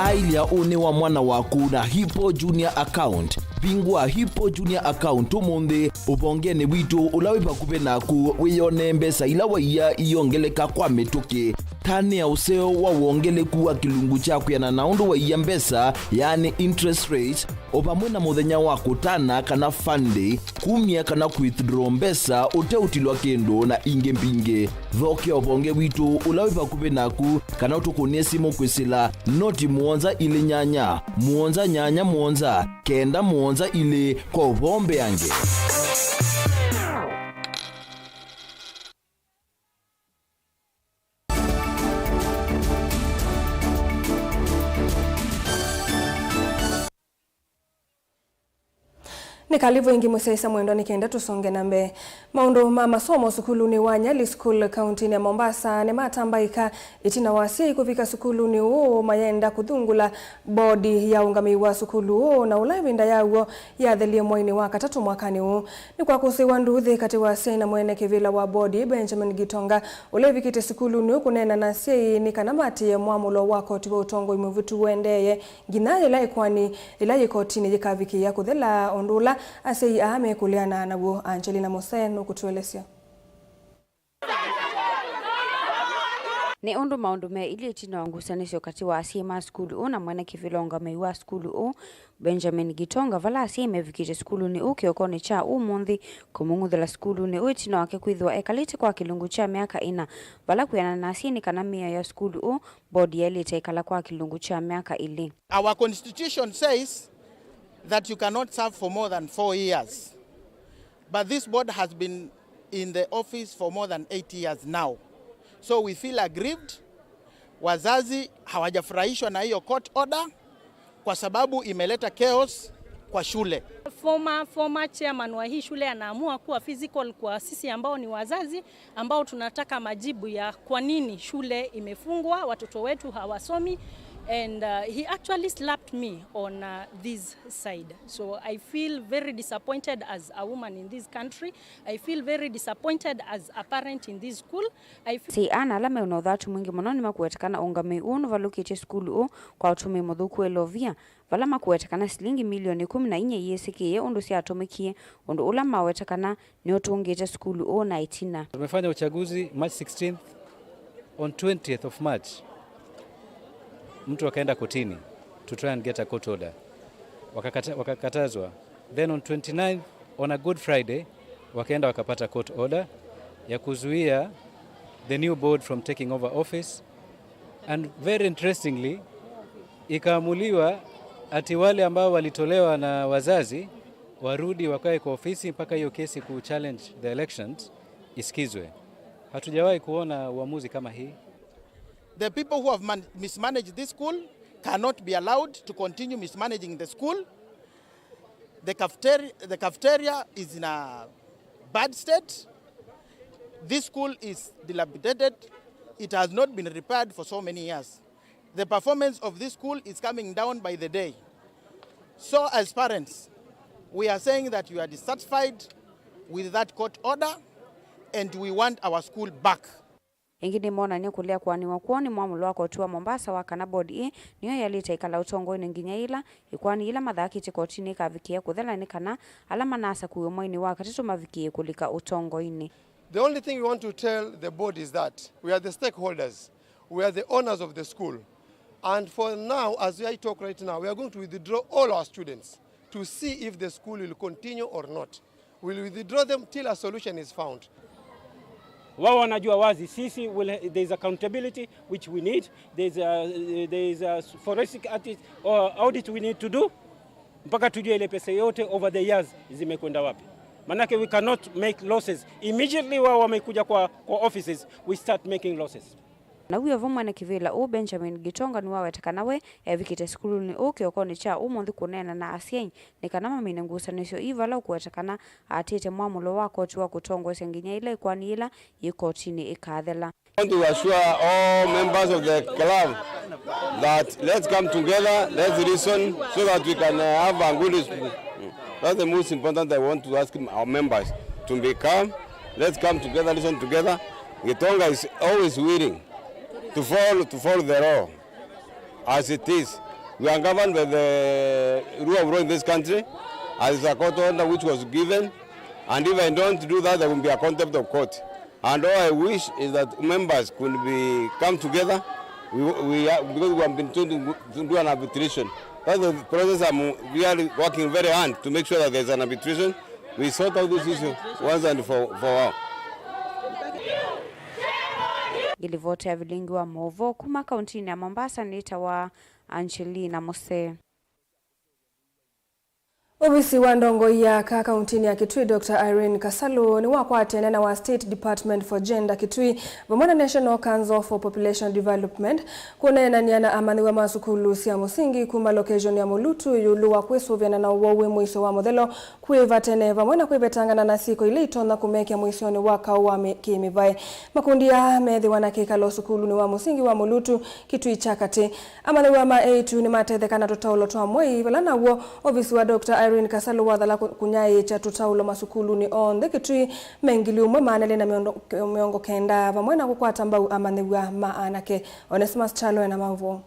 Aĩlya ũnĩ wa mwana waku na Hippo Junior Account. Vingũa Hippo Junior Account ũmũnthĩ ũvongenĩ witũ ũla wĩ vakuvĩ naku, wĩyonee mbesa ila waia iyongeleka kwa mĩtũkĩ. Tanĩa ũseo wa wongeleku wa kĩlungu kya kwĩanana na ũndũ waia mbesa, yaani interest rate, o vamwe na mũthenya wa kũtana kana fund day, kumya kana kwithdraw mbesa ũteũtilwa kĩndũ, na ingĩ mbingĩ. Thokea ũvonge witũ ũla wĩ vakuvĩ naku, kana ũtũkũnĩe simũ kwĩsĩla noti mũonza ilĩ nyanya, mũonza nyanya mũonza, kenda mũonza ilĩ kwa ũvoo mbeange. Nĩ kalivu ĩngĩ mũsyaĩĩsya mwendwa nĩ kenda tũsonge na mbee. Maũndũ ma masomo sukulunĩ wa Nyali School kauntinĩ ya Mombasa nĩmatambaĩka ĩtina wa asyai kũvika sukulunĩ ũũ mayenda kũthungũla bodi ya ũngamĩi wa sukulu ũũ, na ũla ĩvinda yaw'o yathelie mwainĩ wa katatũ mwakanĩ ũũ. Nĩkwakũsĩĩwa nduuthĩ katĩ wa asyai na mwene kĩvĩla wa bodi, Benjamin Gitonga, ũla ĩvikĩte sukulunĩ ũũ kũneena na asyai nĩ kana maatĩĩe mwamũlo wa koti wa ũtongoi mũvĩtu ũendee nginya yĩla ĩkoani ĩla yĩ kotinĩ yĩkavikĩĩa kũthela, ũndũ ũla asyai aa mekũleana naw'o. Angelina Mose nũkũtũelesya. Nĩ ũndũ maũndũ me ilĩ ĩtina wa ngusanĩsyo katĩ wa asyai ma sukulu ũũ na mwene kĩvĩla ũngamĩi wa sukulu ũũ, Benjamin Gitonga, vala asyai mevikĩte sukulunĩ ũũ kĩokonĩ kya ũmũnthĩ kũmũng'uthĩla sukulunĩ ũũ ĩtina wake kwĩthĩwa ekalĩte kwa kĩlungu kya myaka ĩna, vala kwĩanana na asyai nĩ kana mĩao ya sukulu ũũ, bodi yaĩlĩte ĩkala kwa kĩlungu kya myaka ĩlĩ. Our constitution says that you cannot serve for more than four years. But this board has been in the office for more than eight years now. So we feel aggrieved. Wazazi hawajafurahishwa na hiyo court order kwa sababu imeleta chaos kwa shule. Former, former chairman wa hii shule anaamua kuwa physical kwa sisi ambao ni wazazi, ambao tunataka majibu ya kwa nini shule imefungwa, watoto wetu hawasomi, and, uh, he actually slapped me on, uh, this side. So I feel very disappointed as a woman in this country. I feel very disappointed as a parent in this school. I feel... Asyai ana ala me na ũthatu mwingĩ mũno nĩmakũweta kana ũngamĩi ũũ nũvalũkĩtye sukulu ũũ kwa ũtũmĩi mũthũku wa ilovia, vala makũweta kana silingi milioni ĩkũmi na inya iyĩsĩkĩĩe ũndũ syatũmĩkie, ũndũ ũla maweta kana nĩũtũngĩte sukulu ũũ na ĩtina. Tumefanya uchaguzi March sixteenth. On twentieth of March, mtu akaenda kotini to try and get a court order. Wakakata-, wakakatazwa. Then on twenty-ninth, on a Good Friday, wakaenda wakapata court order ya kuzuia the new board from taking over office. And very interestingly, ikaamuliwa ati wale ambao walitolewa na wazazi warudi wakae kwa ofisi mpaka hiyo kesi ku challenge the elections isikizwe. Hatujawahi kuona uamuzi kama hii. The people who have man-, mismanaged this school cannot be allowed to continue mismanaging the school. The cafeteria, the cafeteria is in a bad state. This school is dilapidated. It has not been repaired for so many years. The performance of this school is coming down by the day. So as parents, we are saying that we are dissatisfied with that court order and we want our school back. Ĩngĩ nĩmonanie kũlea kũanĩwa kwoo nĩ mwamũlo wa koti wa Mombasa wa kana bodi ĩĩ nĩyo yaĩlĩte ĩkala ũtongoinĩ nginya yĩla ĩkoani yĩla mathakĩte kotinĩ ĩkavikĩĩa kũthela, nĩ kana ala manasakũiwe mwainĩ wa katatũ mavikĩĩe kũlika ũtongoinĩ. The only thing we want to tell the board is that we are the stakeholders, we are the owners of the school, and for now, as I talk right now, we are going to withdraw all our students to see if the school will continue or not. We'll withdraw them till a solution is found. Wao wanajua wazi, sisi will, there is accountability which we need, there is a, there is a forensic audit, or audit we need to do, mpaka tujue ile pesa yote over the years zimekwenda wapi. Manake we cannot make losses. Immediately wao wamekuja kwa, kwa offices, we start making losses. Na wĩ o vo mwene kĩvĩla ũũ Benjamin Gitonga nĩwaweta kana we evikĩte sukulunĩ ũũ kĩokonĩ kya ũmũnthĩ kũneena na asyai nĩ kana mamine ngusanĩsyo ii vala ũkũweta kana aatĩte mwamũlo wa koti wa kũtongoesya nginya yĩla ĩkoani yĩla yĩ kotinĩ ĩkathela. I want to assure all members of the club that let's come together, let's reason so that we can, uh, have a good, that's the most important. I want to ask our members to be calm. Let's come together, listen together. Gitonga is always willing to follow, to follow the law as it is. We are governed by the rule of law in this country, as a court order which was given, and if I don't do that, there will be a contempt of court. And all I wish is that members could be, come together. We, we are, because we have been told to, to do an arbitration. That's the process I'm really working very hard to make sure that there's an arbitration. We sort out this issue once and for, for all. Ngĩlivoti ya vilingi wa maũvoo kuma kauntinĩ ya Mombasa nĩtawa Angelina Mose. Ovisi wa ndongoi ya aka kauntinĩ ya Kitui, Doctor Irene Kasalu, nĩwakwatene na wa State Department for Gender Kitui vamwe na National Council for Population Development kũneenany'a na amanyĩw'a ma sukulu sya mũsingi kuma location ya Mulutu ĩũlũ wa kwĩsũvĩana na ũwau wĩ mũisyo wa mũthelo, kwĩva tene, vamwe na kwĩvetangana na syĩko ila itonya kũmekĩa mũisyonĩ wa kaũ wa mĩ-, kĩ-mĩvaĩ. Makundi aa meethĩwa na kĩkalo sukulunĩ wa mũsingi wa Mulutu, Kitui kya Katĩ. Amanyĩw'a ma eĩtu nĩmatetheka na tũtaũlo twa mwei, vala naw'o ovisi wa Doctor Irene Kasalu wathala kũ-, kũnyaĩĩkya tũtaũlo masukulunĩ onthe Kitui me ngili ũmwe maana elĩ na mĩongo kenda, vamwe na kũkwata mbau amanyĩw'a ma anake. Onesimus Kyalo ena maũvoo.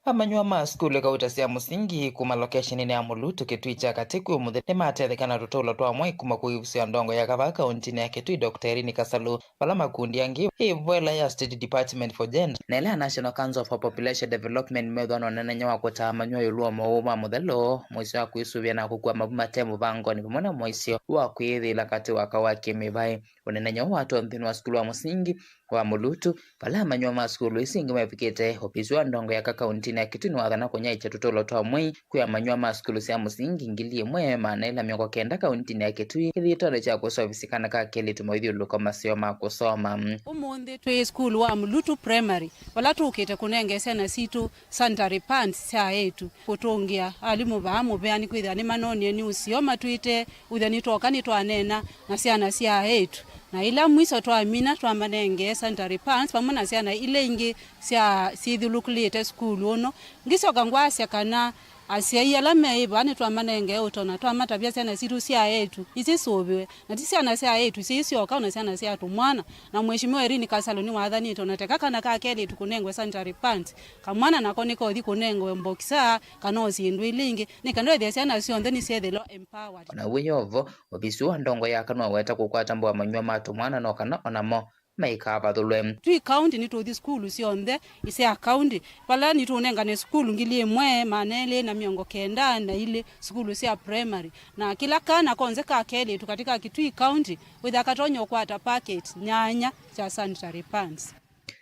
Amanyĩw'a ma sukulu kauta sya mũsingi kuma loketioninĩ ya Mulutu, Kitui kya Katĩ kwĩ ũmũnthĩ nĩmatetheka na tũtaũlo twa mwei kuma kwĩ ovisi wa ndongoi ya aka kauntinĩ ya Kitui, Doctor Irene Kasalu, vala makundi angĩ, ĩvoela ya State Department for Gender na ĩla ya National Council for Population Development, methwa na ũneenany'a wa kũtaa amanyĩw'a ĩũlũ wa mowau ma mũthelo, mũisyo wa kwĩsũvĩa na kũkua mavu mate mũvangonĩ, vamwe na mũisyo wa kwĩyĩthĩĩla katĩ wa kaũ wa kĩ-mĩvaĩ. Ũneenany'a ũũ watwawa nthĩnĩ wa sukulu wa mũsingi wa Mulutu, vala amanyĩw'a ma sukulu isu ingĩ mevikĩte. Ovisi wa ndongoi ya aka kauntinĩ ya Kitui nĩwathana kũnyaĩĩkya tũtaũlo twa mwei kwĩ amanyĩw'a ma sukulu sya mũsingi ngili ĩmwe maana elĩ na mĩongo kenda kauntinĩ ya Kitui, kĩthĩtonĩ kya kũseũvĩsya kana ka kelĩtu maũthyũlũlũko maseo ma kũsoma. Ũmũnthĩ twĩ sukulu wa Mulutu Primary, vala tũkĩte kũnenge syana sitũ sanitary pads sya eĩtu. Kũtũngĩa alimũ vaa mũvea nĩkwĩthĩa nĩmanonie nĩ ũseo matwĩte, ũthya nĩtwoka nĩtwaneena na syana sya eĩtu. Na ĩla mwiso twamina, twamanengee sanitary pads vamwe na syana ila ingĩ sya syĩthyũlũkĩlĩte sukulu ũno. Ngĩsyoka ngwasya kana asyai ala meĩ vaa nĩtwamanengee ũtonyi, twamatavya syana sitũ sya eĩtu isisũvĩwe, na ti syana sya eĩtu syĩ syoka, o na syana sya tũmwana. Na Mheshimiwa Irene Kasalu nĩwathanĩte o na teka kana ka kelĩtu kũnengwe sanitary pads, kamwana nako nĩkothi kũnengwe mbokisa kana o syĩndũ ila ingĩ, nĩ kana ethĩa syana syonthe nĩsyethĩlwa empowered. O na wĩ o vo, ovisi wa ndongoi ya aka nĩwaweta kũkwata mbau amanyĩw'a ma tũmwana no kana o namo maikavathũlwe. Twĩ kaunti nĩtũthi sukulu syonthe sya kaunti, vala nĩtũnengane sukulu ngili ĩmwe maana elĩ na mĩongo kenda na ilĩ sukulu sya primary, na kĩla kana konthe ka kelĩtu katika Kitui County wĩthĩa katonya ũkwata packet nyanya sya sanitary pads.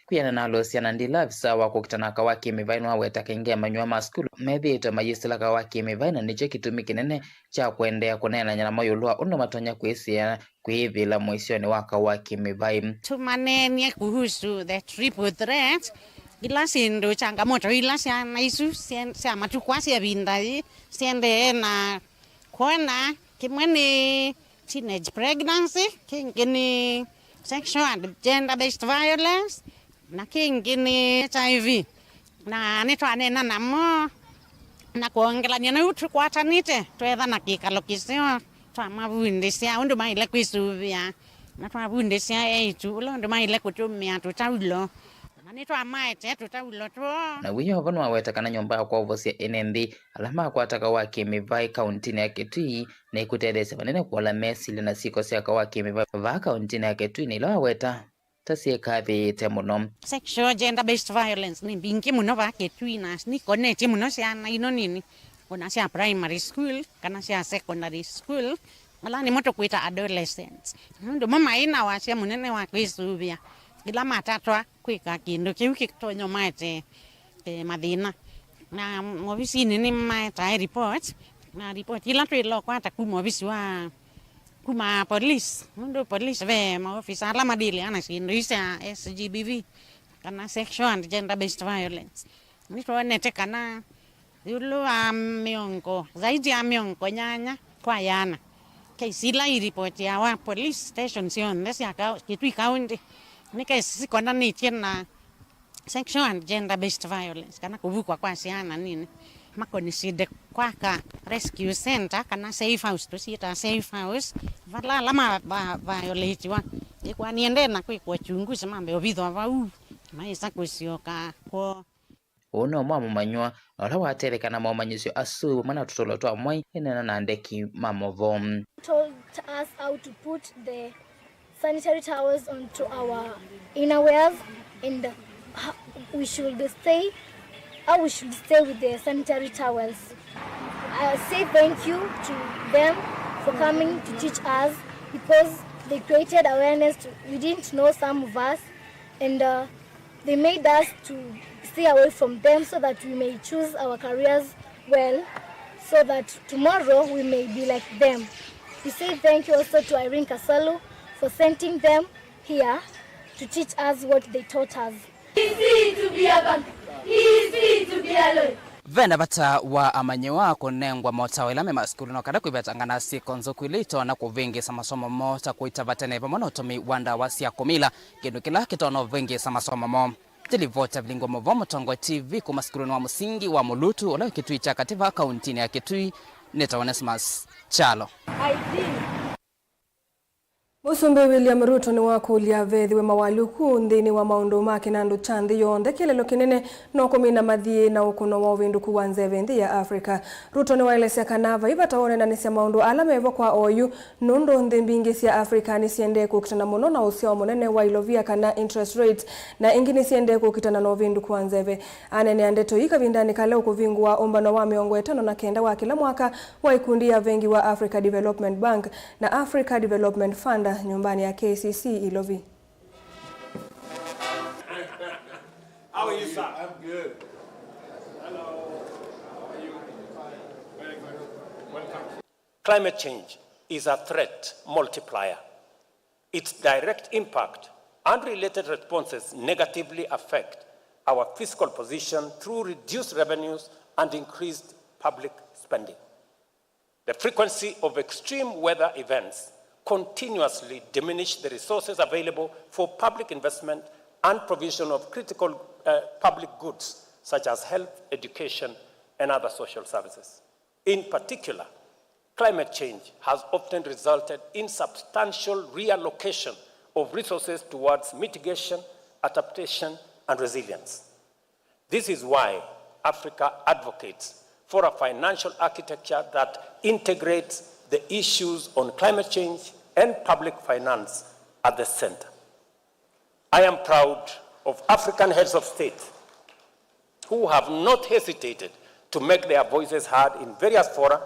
Kwĩanana na Luciana Ndila, avisa wa kũkita na aka wa kĩ-mĩvaĩ, nĩwaweta kaingĩ amanyĩw'a ma sukulu methĩĩtwe mayĩsĩla kaũ wa kĩ-mĩvaĩ, na nĩkyo kĩtumi kĩnene kya kũendeea kũneenany'a namo ĩũlũ wa ũndũ matonya kwĩsĩĩa kwĩyĩthĩĩla mũisyonĩ wa kaũ wa kĩ-mĩvaĩ. Tũmaneenie kuhusu the triple threat, ila syĩndũ, changamoto ila syana isu sya, sya matukũ aa sya ĩvinda yĩĩ siendee na kwona. Kĩmwe nĩ teenage pregnancy, kĩngĩ nĩ sexual and gender based violence, na kĩngĩ nĩ H I V. Na nĩtwaneena namo na kwongelany'a na ũu tũkwatanĩte, tweetha na kĩkalo kĩseo, twamavundĩsya ũndũ maĩle kwĩsũvĩa, na twavundĩsya eĩtu ũla ũndũ maĩle kũtũmĩa tũtaulo, na nĩtwamaetee tũtaulo twoo. Na wĩoo vo nĩwaweta kana nyũmba ya kwovosya ene nthĩ ala makwata kaũ wa kĩ-mĩvaĩ kauntinĩ ya Kitui nĩkũtetheesya vanene kũola mesilya na syĩko sya kaũ wa kĩ-mĩvaĩ vaa kauntinĩ ya Kitui, na ila waweta ta syĩkathĩĩte mũno. Sexual gender based violence nĩ mbingĩ mũno vaa Kitui, na nĩkonetye mũno syana ino nini, o na sya primary school kana sya secondary school, ala nĩmo tũkwĩta adolescents. Nũndũ mo maĩ na wasya mũnene wa kwĩsũvĩa ĩla matatwa kwĩka kĩndũ kĩu kĩtonya ũmaetee, eh, mathĩna. Na movisinĩ nĩmaetae report, na report ĩla twĩla ũkwata kuma ovisi wa, kuma police, nũndũ police ve maofisa ala madĩlĩaa na syĩndũ ii sya S G B V, kana sexual and gender based violence. Nĩtwonete kana ĩũlũ wa mĩongo, zaidi ya mĩongo nyanya kwa yana, kesi ila iripotiawa police station syonthe sya kau-, Kitui County nĩ kesi sikonanĩtye na sexual and gender based violence, kana kũvukwa kwa syana nini. Makoniside kwaka rescue center kana safe house, tũsyĩtaa safe house, vala ala ma, ma violatiwa ĩkwa niendee na kwĩkwa uchunguzi, mambe ũvithwa vau, maĩsa kũsyoka kwoo. Ũũ nĩ ũmwe wa mũmanyĩw'a na ũla watetheka na momanyĩsyo asu vamwe na tũtũlo twa mwai ĩneena na andĩki ma movoo. Told us how to put the sanitary towels onto our innerwears and how we should stay, how we should stay with the sanitary towels. I say thank you to them for coming to teach us because they created awareness to, we didn't know some of us, and, uh, they made us to stay away from them so that we may choose our careers well, so that tomorrow we may be like them. We say thank you also to Irene Kasalu for sending them here to teach us what they taught us. Easy to be a bank, easy to be a lawyer. Ve na vata wa amanyĩw'a kũnengwa motao ĩla me masukulunĩ o kana kwĩvetangana syĩko nzũku ila itonya kũvĩngĩĩsa masomo moo, ta kũitava tene vamwe na ũtũmĩi wa ndawa sya kũmila, kĩndũ kĩla kĩtonya ũvĩngĩĩsa masomo moo. Nĩ livoti ya Vilingo Mũvoo Mũtongoi T V kuma sukulunĩ wa mũsingi wa Mũlutu ũla wĩ Kitui kya Katĩ vaa kauntinĩ ya Kitui. Nĩtawa Onesmus Kyalo. Mũsumbĩ William Ruto nĩwakũlya vethĩwe mawalyũku nthĩnĩ wa maũndũ ma kĩnandũ kya nthĩ yonthe. Kĩeleelo kĩnene no kũmina mathiĩ na ũkũno wa ũvĩndũku wa nzeve nthĩ ya Africa. Ruto nĩwaelesya kana vai vata wa ũnenanĩsya maũndũ ala mevo kwa oyu, nũndũ nthĩ mbingĩ sya Africa nĩsiendee kũkitana mũno na ũsyao mũnene wa ilovia kana interest rate, na ingĩ nĩsiendee kũkitana na ũvĩndũku wa nzeve. Aneenea ndeto ii kavindanĩ kala ũkũvingũa ũmbano wa mĩongo ĩtano na kenda wa kĩla mwaka wa ikundi ya vengi wa Africa Development Bank na Africa Development Fund nyũmbanĩ ya K I C C Ilovi. How are you, sir? I'm good. Hello. How are you? Very good. Welcome. Climate change is a threat multiplier. Its direct impact and related responses negatively affect our fiscal position through reduced revenues and increased public spending. The frequency of extreme weather events continuously diminish the resources available for public investment and provision of critical, uh, public goods such as health, education, and other social services. In particular, climate change has often resulted in substantial reallocation of resources towards mitigation, adaptation, and resilience. This is why Africa advocates for a financial architecture that integrates the issues on climate change and public finance at the center. I am proud of African heads of state who have not hesitated to make their voices heard in various fora,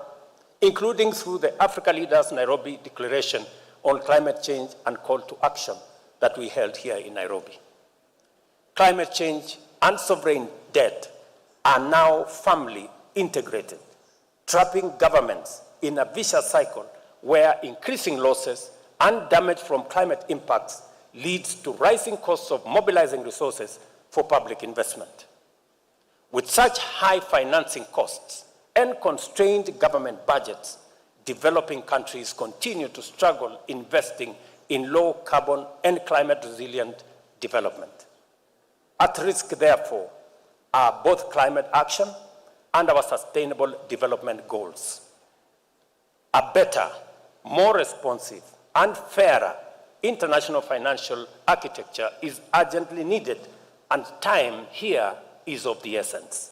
including through the Africa Leaders Nairobi Declaration on Climate Change and Call to Action that we held here in Nairobi. Climate change and sovereign debt are now firmly integrated, trapping governments in a vicious cycle where increasing losses and damage from climate impacts leads to rising costs of mobilizing resources for public investment. With such high financing costs and constrained government budgets, developing countries continue to struggle investing in low carbon and climate resilient development. At risk, therefore, are both climate action and our sustainable development goals. A better, more responsive, and fairer international financial architecture is urgently needed, and time here is of the essence.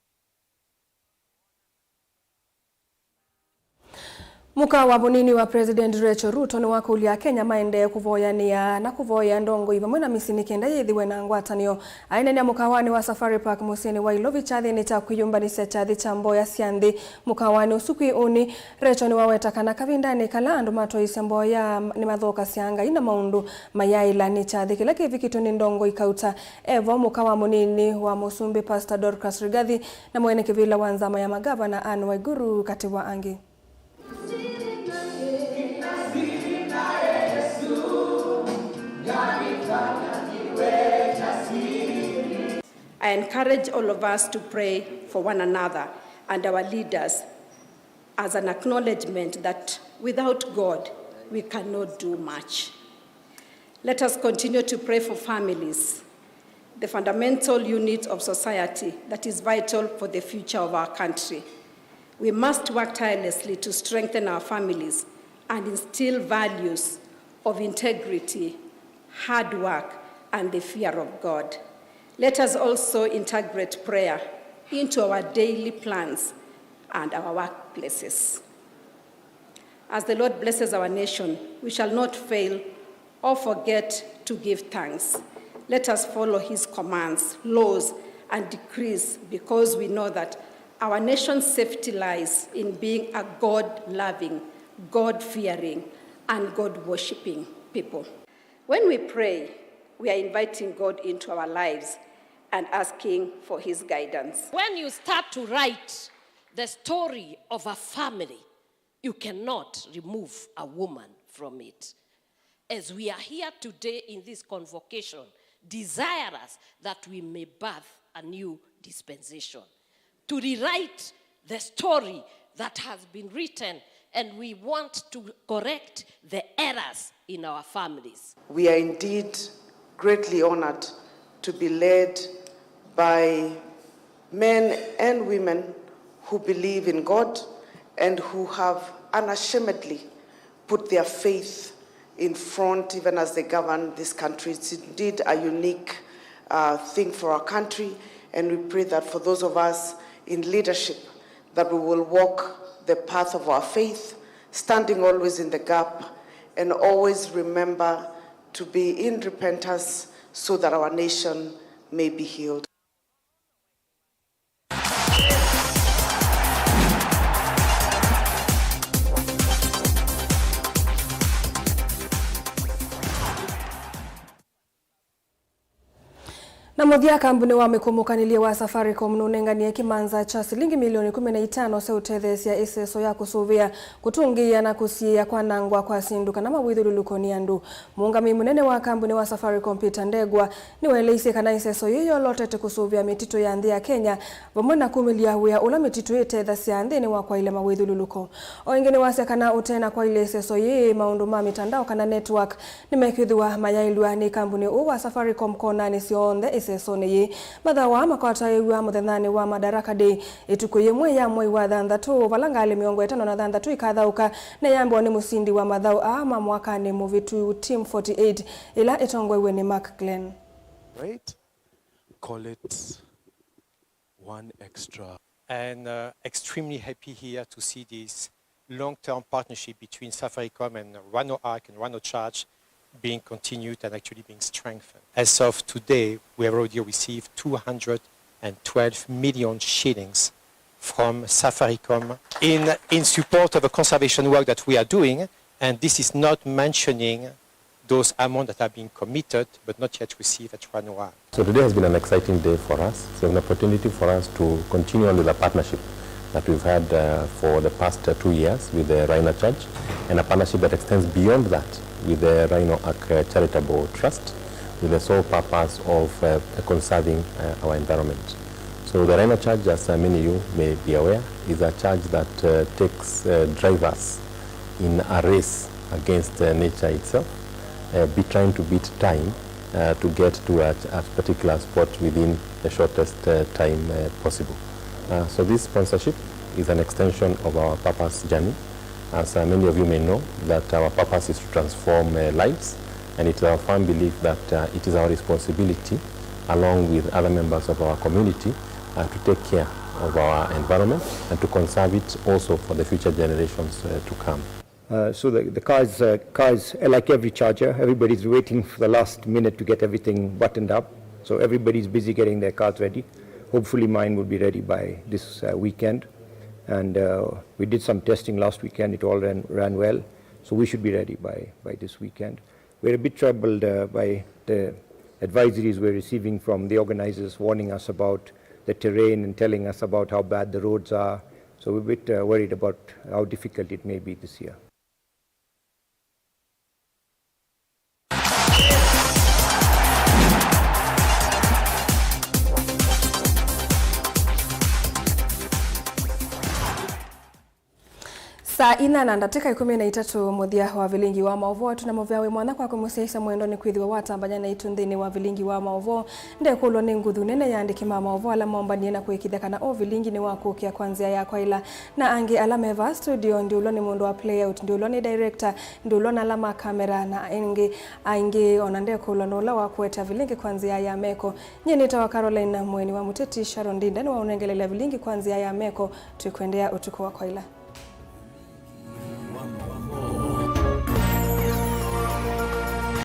Mũka wa mũnini wa President Rachel Ruto nĩwakũlya Akenya maendee kũvoyanĩa na kũvoya ndongoi vamwe na mĩsyĩ nĩ kenda yĩthĩwe na ngwatanĩo. Aineenea mũkawanĩ wa Safari Park mũsyĩnĩ wa Ilovi kyathĩnĩ kya kwĩyũmbanĩsya kyathĩ kya mboya sya nthĩ mũkawanĩ ũsu kwĩ ũnĩ, Rachel nĩwaweta kana kavindanĩ kala andũ matwaĩĩsya mboya nĩmathokasya Ngai na maũndũ mayaĩla. Nĩ kyathĩ kĩla kĩvikĩtwe nĩ ndongoi kauta. E vo mũka wa mũnini wa mũsumbĩ Pastor Dorcas Rigathi na mwene kĩvĩla wa nzama ya magavana Anne Waiguru katĩ wa angĩ. I encourage all of us to pray for one another and our leaders as an acknowledgement that without God, we cannot do much. Let us continue to pray for families, the fundamental unit of society that is vital for the future of our country. We must work tirelessly to strengthen our families and instill values of integrity, hard work, and the fear of God. Let us also integrate prayer into our daily plans and our workplaces. As the Lord blesses our nation, we shall not fail or forget to give thanks. Let us follow his commands, laws, and decrees, because we know that our nation's safety lies in being a God-loving, God-fearing, and God-worshipping people. When we pray, we are inviting God into our lives and asking for his guidance. When you start to write the story of a family, you cannot remove a woman from it. As we are here today in this convocation, desirous that we may birth a new dispensation, to rewrite the story that has been written, and we want to correct the errors in our families. We are indeed greatly honored to be led by men and women who believe in God and who have unashamedly put their faith in front even as they govern this country. It's indeed a unique uh, thing for our country, and we pray that for those of us in leadership, that we will walk the path of our faith, standing always in the gap, and always remember to be in repentance so that our nation may be healed. Na mũthya, kambunĩ wa mĩkũmũkanĩlye wa Safaricom nũnenganie kĩmanza kya silingi milioni kũmi na itano sya ũtetheesya ĩseso ya kũsũvĩa, kũtũngĩĩa na kũsiĩĩa kwanangwa kwa syĩndũ kana mawĩthyũlũlũko nĩ andũ. Mũũngamĩi mũnene wa kambunĩ wa Safaricom, Peter Ndegwa, nĩwaeleisye kana ĩseso yĩĩ yolotete kũsũvĩa mĩtitũ ya nthĩ ya Kenya, vamwe na kumĩlya wĩa ũla mĩtitũ ĩtethasya nthĩnĩ wa kwaĩlya mawĩthyũlũlũko. O ĩngĩ nĩwasya kana ũte na kwaĩlya ĩseso yĩĩ, maũndũ ma mĩtandao kana network nĩmekwĩthĩwa mayaĩlw'a nĩ kambunĩ ũũ wa Safaricom konanĩ syonthe ĩsesonĩ yĩĩ. Mathaũ aa makwataĩw'a mũthenyanĩ wa Madaraka Day, ĩtukũ yĩmwe ya mwei wa thanthatũ, vala ngalĩ mĩongo ĩtano na thanthatũ ikathaũka na iyambĩwa nĩ mũsindi wa mathaũ aa ma mwakanĩ mũvĩtu, Team forty-eight, ĩla ĩtongoew'e nĩ Mark Glen. Right? Call it one extra. And uh, extremely happy here to see this long-term partnership between Safaricom and Rhino Arc and Rhino Charge being continued and actually being strengthened. As of today, we have already received two hundred twelve million shillings from Safaricom in, in support of the conservation work that we are doing, and this is not mentioning those amounts that have been committed but not yet received at Rhino Arc. So today has been an exciting day for us. It's an opportunity for us to continue on with the partnership that we've had uh, for the past uh, two years with the Rhino Charge, and a partnership that extends beyond that with the Rhino Arc uh, Charitable Trust, with the sole purpose of uh, conserving uh, our environment. So the Rhino Charge, as uh, many of you may be aware, is a charge that uh, takes uh, drivers in a race against uh, nature itself, uh, be trying to beat time uh, to get to a, a particular spot within the shortest uh, time uh, possible. Uh, so this sponsorship is an extension of our purpose journey. As uh, many of you may know, that our purpose is to transform uh, lives, and it is our firm belief that uh, it is our responsibility, along with other members of our community, uh, to take care of our environment and to conserve it also for the future generations uh, to come. Uh, so the, the cars, uh, cars, uh, like every charger, everybody's waiting for the last minute to get everything buttoned up. So everybody's busy getting their cars ready. Hopefully mine will be ready by this uh, weekend. And uh, we did some testing last weekend. It all ran, ran well. So we should be ready by, by this weekend. We're a bit troubled uh, by the advisories we're receiving from the organizers warning us about the terrain and telling us about how bad the roads are. So we're a bit uh, worried about how difficult it may be this year. Saa inya na ndatĩka ĩkũmi na itatũ, mũthya wa vilingi wa maũvoo tũnamũvea wĩ mwanya kwa kũmũsyaĩĩsya mwendwa nĩ kwĩthĩwa watambany'a naitũ nthĩnĩ wa vilingi wa maũvoo. Ndekũlwa nĩ nguthu nene ya andĩki ma maũvoo ala mombanie na kũĩkĩĩthya kana o vilingi nĩwakũkĩa kwa nzĩa ya kwaĩla, na angĩ ala me vaa studio, ndiũlwa nĩ mũndũ wa playout, ndiũlwa nĩ director, ndiũlwa na ala ma kamera, na angĩ aingĩ ona ndekũlwa nũla wakũete vilingi kwa nzĩa ya meko. Nyie nĩtawa Caroline Mũeni wa Mũteti. Sharon Ndinda nĩwaũnengelelya vilingi kwa nzĩa ya meko. Twĩkwendeea ũtukũ wa kwaĩla.